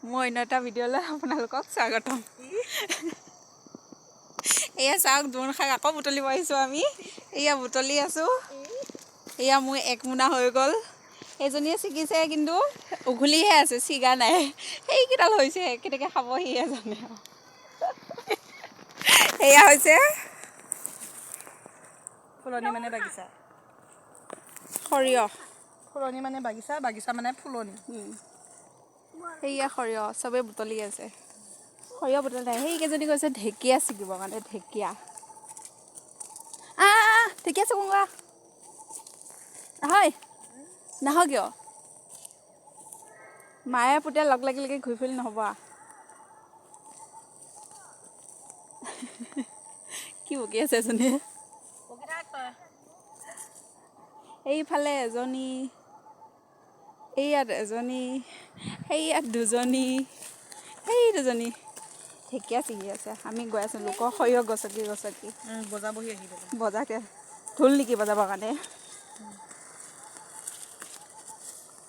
মোৰ অন্য এটা ভিডিঅ'লৈ আপোনালোকক স্বাগতম। এয়া চাওক, দোৰোণ শাক আকৌ বুটলিব আহিছোঁ আমি। এয়া বুটলি আছোঁ। এয়া মোৰ এক মোনা হৈ গ'ল। সেইজনীয়ে ছিগিছে, কিন্তু উঘুলিহে আছে, ছিগা নাই। সেইকেইডাল হৈছে, কেনেকৈ খাব সিহে জানে আৰু। এয়া হৈছে ফুলনি মানে বাগিচা। সৰিয়হ। ফুলনি মানে বাগিচা, বাগিচা মানে ফুলনি। সেয়া সৰিয়হ, চবেই বুটলি আছে। সৰিয়হ বুটলি নাই, সেইকেইজনী গৈছে ঢেকীয়া ছিগিবৰ কাৰণে। ঢেকীয়া, আহ ঢেকীয়া ছিগোঁ। হয় নাহ কিয়? মায়ে পুতে লগ লাগি লাগি ঘূৰি ফুৰিলে নহ'ব আ। কি বকি আছে এজনীয়ে? এইফালে এজনী, এইয়াত এজনী, সেইয়াত দুজনী, সেই দুজনী ঢেকীয়া ছিগি আছে। আমি গৈ আছোঁ লোকৰ সৰিয়হ গছকি গছকি। বজাবহি আহি পেলাই। বজাকে ঢোল নেকি বজাবৰ কাৰণে?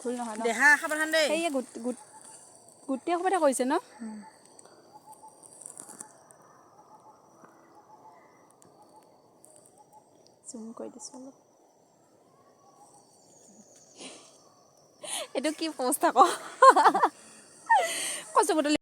ঢোল নহয় ন? দেহা, সাৱধান দেই। সেয়ে গোট গোট গোটেই সোপাতে কৰিছে ন? জুম কৰি দিছোঁ অলপ। এইটো কি পোষ্ট আকৌ? কচু বুটলি।